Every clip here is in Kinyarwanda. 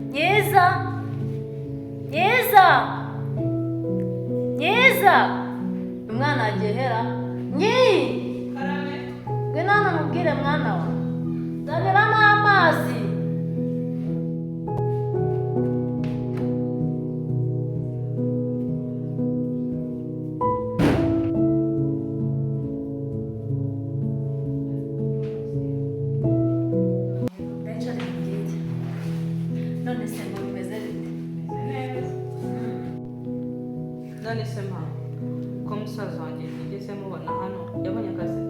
Myiza, myiza, myiza, umwana yagiye hera nyi. Karame. Ngwino hano mubwire mwana wa zanira n'amazi. Ndayicare mubwire. None se ngo bimeze bite? Meze neza. None se mpa, ko musaza wanjye ntigeze mubona hano, yabonye akazi?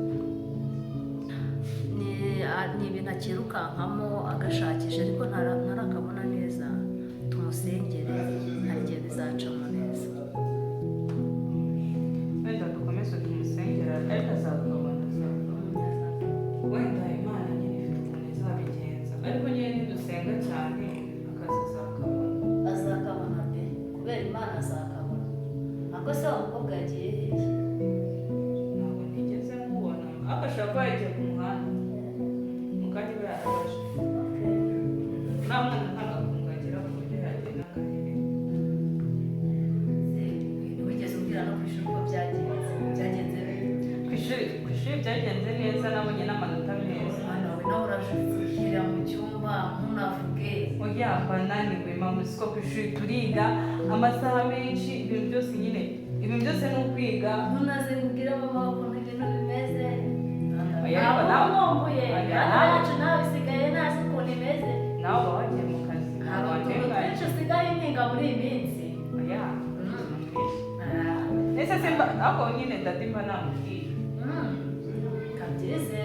Ni ibintu akirukankamo agashakisha, ariko ntarakabona neza. Tumusengere, hari igihe bizacamo neza. Wenda dukomeze tumusengera, ariko azakabona, azakabona. Wenda Imana nyine ifite ukuntu izabigenza, ariko nyine nidusenga cyane akazi azakabona. Azakabona pe, kubera Imana azakabona. Ako se wa mukobwa yagiye hehe? Ntabwo ntigeze mubona, ariko ashobora kuba yagiye ku muhanda mu kanya iba yarabaje. Uriya mwana nta gakungu agira ku buryo yagenda akarere. Wigeze umbwira no ku ishuri uko byagenze? Byagenze bite? Ku ishuri byagenze neza, nabonye n'amanota meza. Mwana wawe nawe urajurira mu cyumba ntunavuge. Oya, mba naniwe mama. Uzi ko ku ishuri turiga amasaha menshi, ibintu byose nyine, ibintu byose ni ukwiga. Ntunaze kubwira mama ukuntu ibintu bimeze. Oya, ariko Ntabwo nawe nkumbuye. Oya, Mwana nawe wacu nawe usigaye ntazi ukuntu imeze. Nawe uba wagiye mu kazi. Hari ntabwo utuntu wagengaye. twinshi usigaye umpinga muri iyi minsi. Oya. Ah, Ese simba ariko nyine daddy mba namubwiye. Kabyize.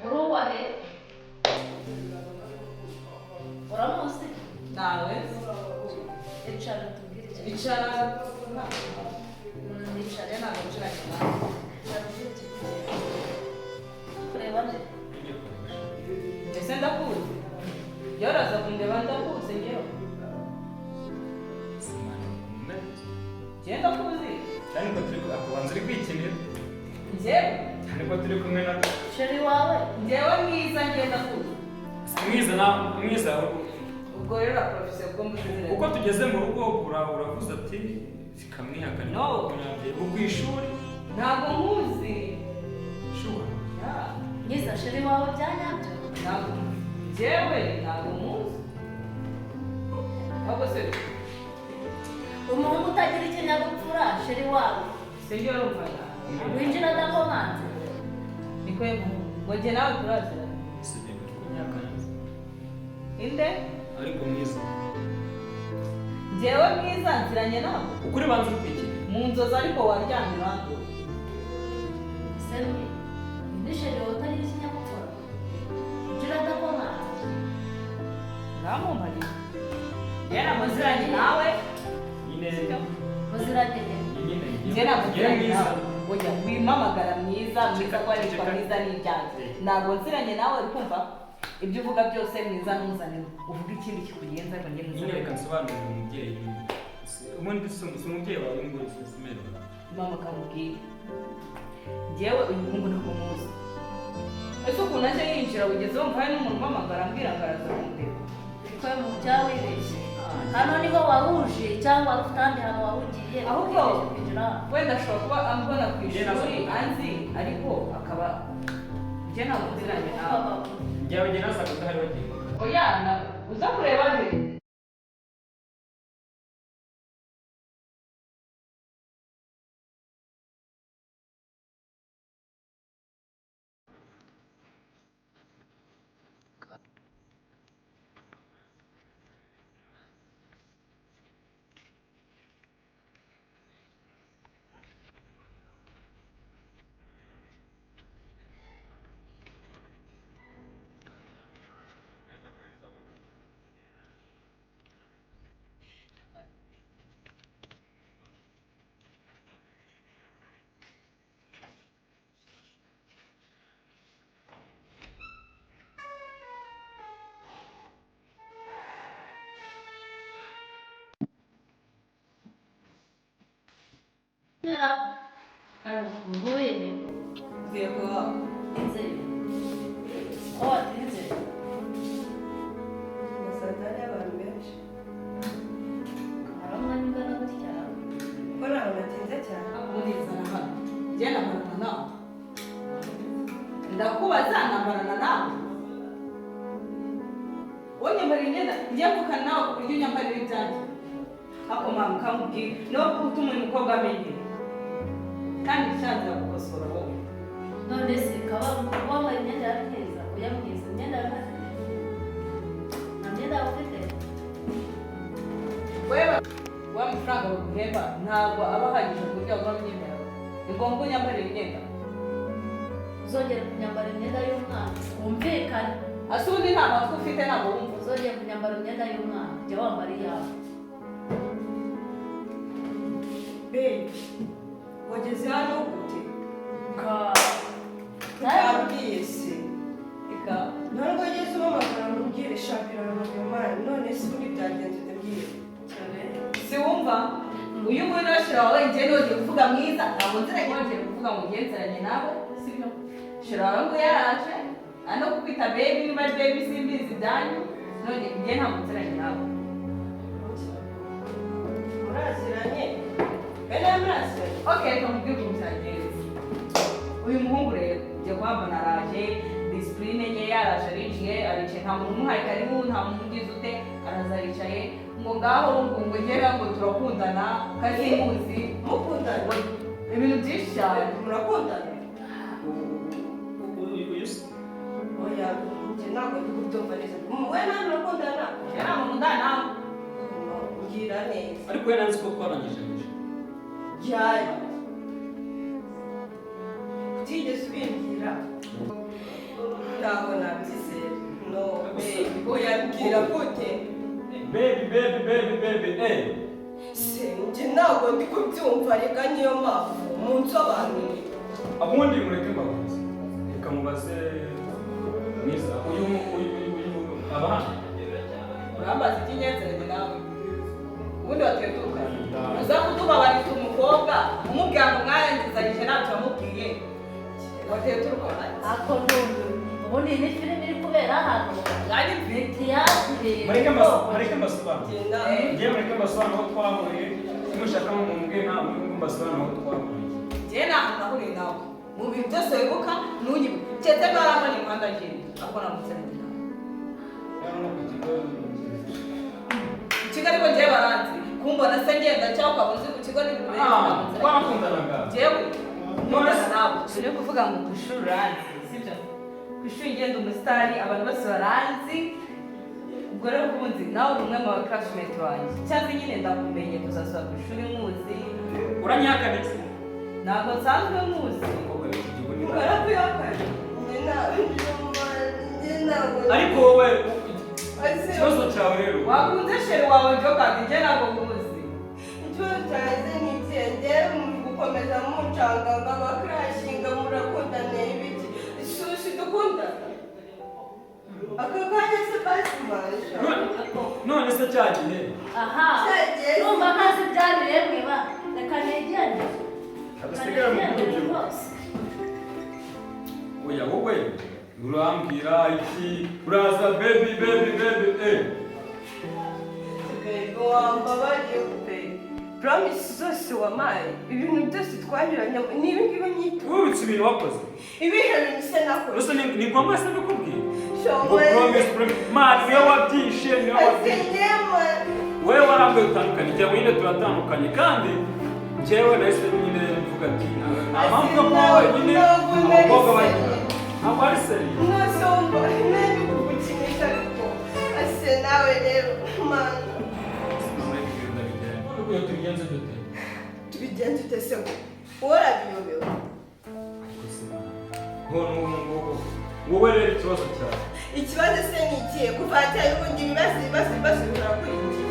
Uruwahe? Uramuzi? Nawe. Icara tubwire icyo. Icara. Icara. Ntabwo ncaranye nawe. Icara tubwire icyo. Kureba nde? Ese ndakuzi? Yaraza kundeba, ndakuzi ngewe? Njyewe ndakuzi? Cyane ko turi akubanza uri kwikinira. Njyewe? Cyane ko turi kumwe na Chéri wawe. Njyewe mwiza, njyewe ndakuzi? Si mwiza na mwiza. Ubwo rero professeur ubwo mbuze. Uko tugeze mu rugo uravuze ati zikamwihakana. No. Ubu ku ishuri. Ntabwo nkuzi. Sure. Yeah. Mwiza, chéri wawe bya nyabyo? Ntabwo, njyewe ntabwo muzi, ahubwo se Umuhungu utagira ikinyabupfura, chéri wawe. Sinjye urumva nawe. Winjira adakomanze. Niko ye muhungu, ngo njye nawe turaziranye? Usibye ngo kunyakana. Inde? Ariko mwiza. Njyewe mwiza nziranye nawe? Ukuri banza uri kwikinira. Mu nzozi, ariko waryamye uranduye. Semwe, ni chéri wawe utagira ikinyabupfura winjira adakomanze. Ntamumpariye, njyewe ntabwo nziranye nawe. Nyine. Muziranye he? Nyine. Njye ntabwo Njyewe nziranye mwiza. nawe. Oya, wimamagara mwiza mwiza ko witwa mwiza n'ibyanjye. Ntabwo nziranye nawe, uri kumva? Ibyo uvuga byose mwiza ntuzane, uvuga ikindi kikugenza, ariko njye mwiza Nyine reka nsobanurire umubyeyi. Ubundi si umubyeyi wawe ngo usimerwe. Mama, kamubwire, njyewe uyu muhungu ntabwo muzi. Ese ukuntu aje yinjira, wigeze wumva hari n'umuntu umpamagara ambwira ngo araza kundeba? Ko mu cyawibeshye, hano niho wahuje cyangwa wari ufite ahandi hantu wahugiye? Ahubwo kwinjira hano. Wenda ashobora kuba ambona ku Njye ishuri naza- anzi, ariko akaba njye ntabwo nziranye nawe. Njyewe njye nasaga udahari wagiye. Oya, uza kureba nde? Mvuye he? Mvuye kuba. Nze. Ko watinze? Nasanze hariyo abantu benshi. Hari umwanya ungana gutya? Ko ntabwo natinze cyane. Ubundi zana hano. Njye nambarana nawe. Ndakubaza, nambarana nawe? Wowe unyambarira imyenda, njye mvukana nawe ku buryo unyambarira ibyanjye? Ako mama kamubwira niwo gutuma uyu mukobwa amenyera, kandi nshanze gukosora wowe. None se kaba wambaye imyenda ya Keza, uyamwiza imyenda yawe ntafite? Nta myenda yawe ufite? Wewe, wa mafaranga baguhemba ntabwo aba ahagije ku buryo wagura imyenda yawe. Ni ngombwa unyambarira imyenda? Uzongera kunyambara imyenda y'umwana, wumvikane. Ase ubundi nta matwi ufite? Ntabwo wumva? Uzongera kunyambara imyenda y'umwana, jya wambara iyawe. Babe, wageze hano gute? Ka Utabwiye se? Ika. Ntabwo wageze umpamagara ngo umbwire shakira amagana. None se ubundi byagenze utabwiye? Si wumva, uyu nguyu nawe shira wawe. Njye nongeye kuvuga mwiza, ntabwo nziranye. Nongeye kuvuga ngo ngenzeranye nawe, sibyo? Shira wawe ngo yaraje ano kukwita baby, niba ari baby simbizi ibyanyu. None njye ntabwo nziranye nawe. Muraziranye? Bene, muraziranye? Okay, reka mubwire ukuntu byagenze. Uyu muhungu rero njye kuhambona araje, discipline nke, yaraje arinjiye, aricaye, nta muntu umuhaye karibu, nta muntu ugize ute, araza aricaye, ngo ngaho ngo ngera ngo turakundana kazimuzi. Mukundana? Ibintu byinshi cyane. Murakundana? Uyu se? Oya, njye ntabwo ndi kubyumva neza. We nawe murakundana? Njye nta muntu undana nawe. Mbwira neza. Ariko we nanzi ko twarangije ejo. Ryari? Utigeze ubimbwira, ntabwo nabyizera. No baby, oya, mbwira gute? Baby, baby, baby, baby, eh. Se njye ntabwo ndi kubyumva reka, niyo mpamvu munsobanurire. Ubundi mureke mbabaze, reka mubaze mwiza, uyu aba hano? Urambaza iby'ingenzeranye nawe? Ubundi watetuka uza kutubabariza umukobwa, umubwira ngo mwarangizanyije, ntacyo wamubwiye, wateturuka. Ako ndumiwe. Ubundi iyi ni filime iri kubera hano? Ari. Ni tiyatire. Mureke mbasobanure. Genda. Ngiye, mureke mbasobanure aho twahuriye. Nimushaka mumbwe, ntabwo mbasobanure aho twahuriye. Njye ntahantu nahuriye nawe mu bintu byose wibuka, ntunyibuke, keretse ko warambona umuhanda agenda, ariko ntabwo nawe. Hano no ku kigo. Ku kigo ariko njyewe baranzi, kumbona se ngenda cyangwa ukaba uzi ku kigo n'ibintu Ah, twakundanaga. Njyewe none nawe turi kuvuga ngo ku ishuri uranzi, sibyo? Ku ishuri ngenda umusitari, abantu bose baranzi. Ubwo rero ubundi nawe uri umwe mu ba classmate wanjye, cyangwa nyine ndakumenye, tuzasubira ku ishuri nkuzi. Uranyihakana se? Ntabwo nsanzwe nkuzi. Umukobwa w'iki gihugu ni Murakwihakana? Njye ntabwo. Ariko wowe, ikibazo cyawe rero. Wakunze chéri wawe jokadi, njye ntabwo nkuzi. Ikibazo cyanjye ni ikihe? Njyewe muri gukomeza muncanga ngo abakarashinga murakundana ibiki? Sushi dukundana aka kanya se basi maje? None se cya gihe? Aha. Cyagiye. Numva ntazi ibyabiriye mwiba, reka nigende. Adasigara mu rubyiruko. Rwose. Oya, wowe urambwira iki? Uraza baby, baby, baby, eh. Baby, wambabariye pe. Promise zose wampaye, ibintu byose twanyuranye, ni ibi ngibi nyito? Wibutse ibintu wakoze. Ibihe bintu se nakoze? Gusa ni ngombwa se mbikubwira? Ngo Shomari. promise, promise man, niwe wabyishe, niwe wabyishe. Wowe warambwiye utandukanye, njyewe nyine turatandukanye, kandi njyewe nahise nyine mvuga ati nta mpamvu yo kuba wenyine. Abakobwa bagira ntabwo ari sérieux. Ntasomba nari kugukinisha, ariko ase nawe rero mana. Iyo tubigenze dute? Tubigenze ute se ngo wowe urabiyobewe? None ubu ngubu wowe rero ikibazo cyawe. Ikibazo se ni ikihe? Kuva cyari ubundi ibibazo, ibibazo, ibibazo bihora kuri njye.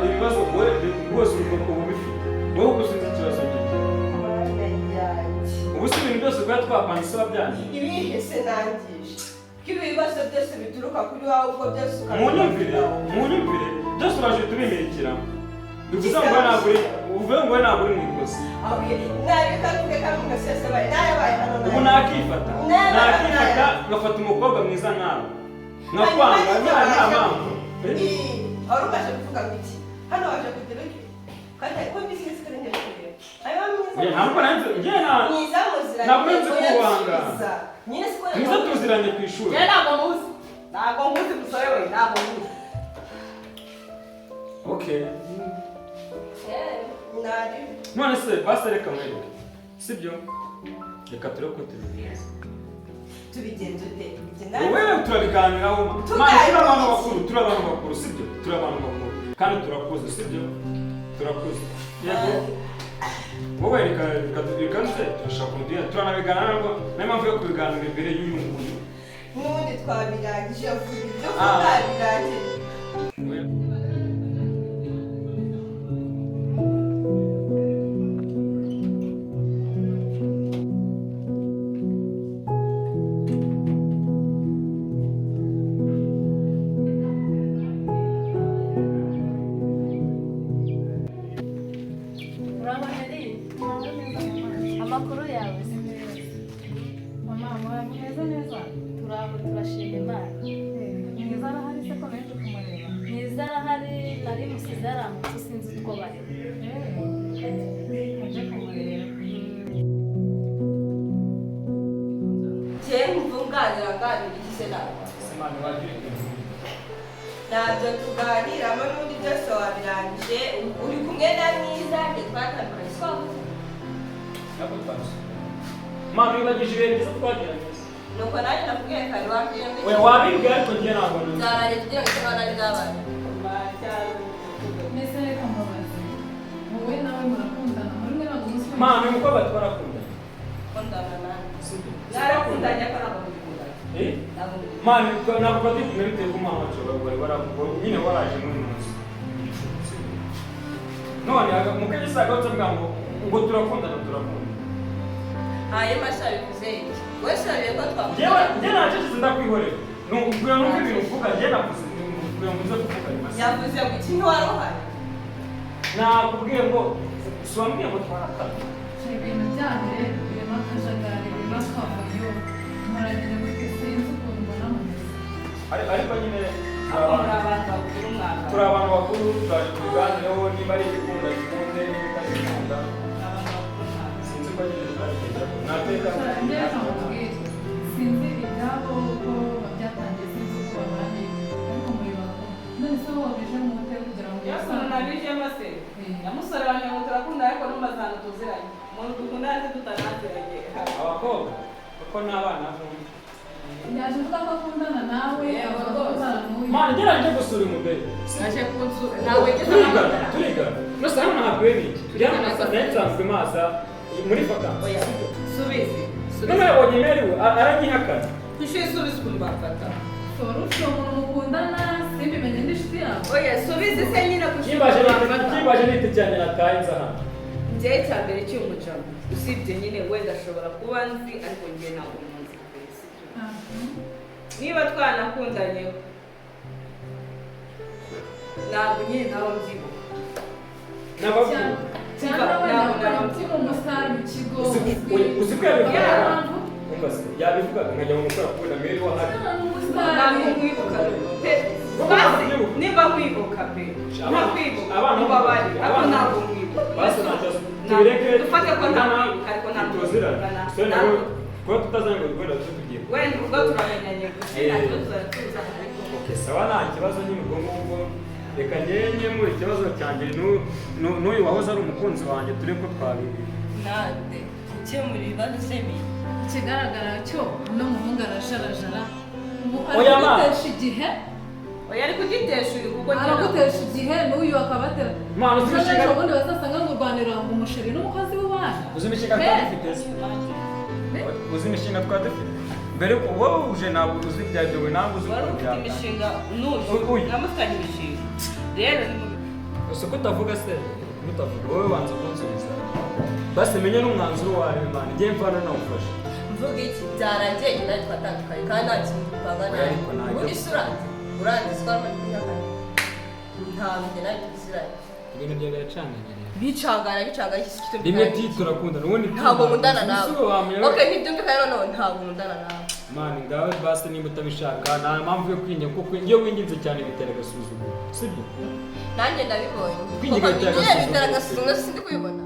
Ibibazo wowe rwose uba ubifite wowe, ubwo sinzi ikibazo ngiki. Mana yanjye! Ubu si ibintu byose kuba twapanze se wabyangiye? Ibihe se nangije ko ibi bibazo byose bituruka kuri wowe, ubwo byose Munyumvire, munyumvire, byose uraje tubimurikira. Bivuze ngo ntabwo uri, uvuze ngo ntabwo uri mu ikosa. Okay, nareka mvuge ko ari mu ikosa yose abaye nayabaye hano. Ubu nakifata, nakifata ngafata umukobwa mwiza nkawe nkakwanga nta mpamvu. Wari umaze kuvuga ngo iki hano waje kugira uti kandi ko bizinesi kari njye kureba hanyuma mwiza Ntabwo nanze njye nta mwiza muziranye. Ntabwo nzi kubanga. Nyine siko Mwiza tuziranye ku ishuri. Njye ntabwo muzi, ntabwo muzi musore we, ntabwo muzi. Okay. Nari None se basi reka mwereke, sibyo? Reka turebe ko tubigenza. Tubigenza ute? Wowe turabiganiraho. Mani, turi abantu bakuru, turi abantu bakuru, sibyo? Turi abantu bakuru kandi turakuze, sibyo? Turakuze, yego. Wowe reka reka reka nze turashaka ukuntu turanabiganira, ntabwo niyo mpamvu yo kubiganira imbere y'uyu nguyu. N'ubundi twabirangije, vuga ibyo Ah. twabirangije. Urabona ari amakuru yawe se? Mama, murameze neza? Turaho, turashima Imana. Mwiza arahari se ko naje kumureba? Mwiza arahari, nari musize aramutse, sinzi utwo bariho. Eh, aje kumureba. Njyewe mvunganira nganira iki se nawe? Simani wagiye. Ntabyo tuganiramo, n'ubundi byose wabirangije. Uri kumwe na Mwiza, njye twatandukanye, twavuze. Ntabwo twabisubiye. Mani, wibagije ibihe byiza twagiranye. Nuko nanjye nakubwiye kare, wambwiye ngo We wabibwiye, ariko njye ntabwo nzi. Byarangiye kugira ngo icyo bana bwabaye. Mbese reka mbabaze. Wowe nawe murakundana, muri mwe ntabwo umunsi Mani, uyu mukobwa twarakundanye. Kundana nanjye? Sibyo? Mwarakundanye ariko ntabwo mugikundana. Eh? Ntabwo mugikundana. Mani, ntabwo twari kumwe bitewe ko mama wacu wari nyine waraje muri uyu munsi. None mukagisa agarutse avuga ngo turakundana, turakundana. Hanyuma se bivuze iki? Wese wabiye ko Njyewe twakundana. njye nacecetse ndakwihorera. Ni ukubwira nuko ibintu uvuga njye navuze kugira ngo uze kuvuga nyuma. Yavuze ngo iki, ntiwari uhari? Nakubwiye ngo si wambwiye ngo twarakundana. Ibintu byanyu rero birimo akajagari, birimo akavuyo. Muragenda gute? Sinzi ukuntu mbona mumeze. Ariko nyine Ariko muri abantu bakuru mwaka. Turi abantu bakuru, turaje tubiganireho, niba ari igikunda gikunde, niba itagikunda Abantu bakuru mwaka. Sinzi uko nyine bizagenda, nateka. Njye reka nkubwire. Sinzi ibyabo uko byatangiye, sinzi uko bamaranye, ariko muri bakuru. None se wowe wabije mu mutwe kugira ngo Iyo ukuntu nabijemo se, na musore wanjye ngo turakundana, ariko numva ahantu tuziranye. Umuntu dukundana se tutanaziranye? Abakobwa kuko n'abana bombi. Yaje avuga ko akundana nawe, Yego, avuga ko rwose. akundana n'uyu. Mani, gerageje gusura umubere. Naje kunzu ntabwo yigeze Turigana, ampamagara. turigana. Nose hano ntabwo iki nari nsanzwe maza muri vakansi. Oya, subize. None yabonye imeri we aranyihakana. Tushyuye, subize ukuntu bafata. Wari ufite umuntu mukundana, simbimenye n'inshuti yawe. Oya, subize se nyine ku ishuri Kimbaje ukuntu bafata. kimbaje nite cyane nataye nza hano. Njyewe icya mbere cy'umucamo usibye nyine wenda ashobora kuba nzi, ariko njye ntabwo muzi pe, sibyo? Niba twanakundanye ntabwo nyine nawe mbyibuka. Nababwiye. Cyangwa wenda ukaba umusitari mu kigo. Uzi ko yabivugaga? Niyo mpamvu. Umva se, yabivugaga nkajya mu mukora kubona meri wahari. Ni umusitari. Ntabwo nkwibuka pe. Basi nimba nkwibuka pe, ntakwibuka, mubabare, ariko ntabwo nkwibuka. Basi ntacyo, tubireke. Dufate ko ntakwibuka, ariko ntabwo tuziranye. So nawe kuba tutazanye ngo wenda tugiye. Wenda ubwo turamenyanye gusa, ntacyo tuzajya tuzana ariko. Okay, sawa, nta kibazo nyine ubwo ngubwo. Reka njye muri ikibazo cyanjye n'uyu wahoze ari umukunzi wanjye turi ko twabibiri. Nande gukemura ibibazo se biri? Ikigaragara cyo uno muhungu arajarajara. Ubu ari Oya, ma. kugutesha igihe. Oya, ari kugitesha uyu kuko njye ntabwo- Aragutesha igihe n'uyu akabatera. Mwana, uzi imishinga Ejo bundi bazasanga ngo urwanira ngo umusheri n'umukozi w'ubana. Uzi imishinga twari dufite se? Uzi imishinga twari dufite mbere ko wowe uje? Ntabwo uzi ibya byowe, ntabwo uzi Wari ukuntu ufite byatangiye. imishinga n'uyu Uyu. namufitanye imishinga rero ni mu Gusa ko utavuga se, ko utavuga wowe banza kunsubiza basi menye n'umwanzuro wawe, Imana igiye mvana nawufashe. Mvuga iki? Byarangiye, njye nawe twatandukanye kandi nta kintu dupanga Oya, nawe. ariko ntabwo- Ubundi se uranzi, uranzi ko ari kunyakana? Ntabwo njye nawe tuziranye. Ibintu byawe biracanganye rero. Bicangana, bicangana iki se? Rimwe ti turakundana, ubundi ti Ntabwo nkundana nawe. Si wamenya. Okay, ntibyumvikane noneho, ntabwo nkundana nawe. Man, ngawe basi nimba utabishaka, nta mpamvu yo kwinginga, kuko iyo winginze cyane bitera agasuzuguro, sibyo? Nanjye ndabibonye. Kwinginga Kuko bitera nyine bitera agasuzuguro. agasuzuguro, sindi kubibona.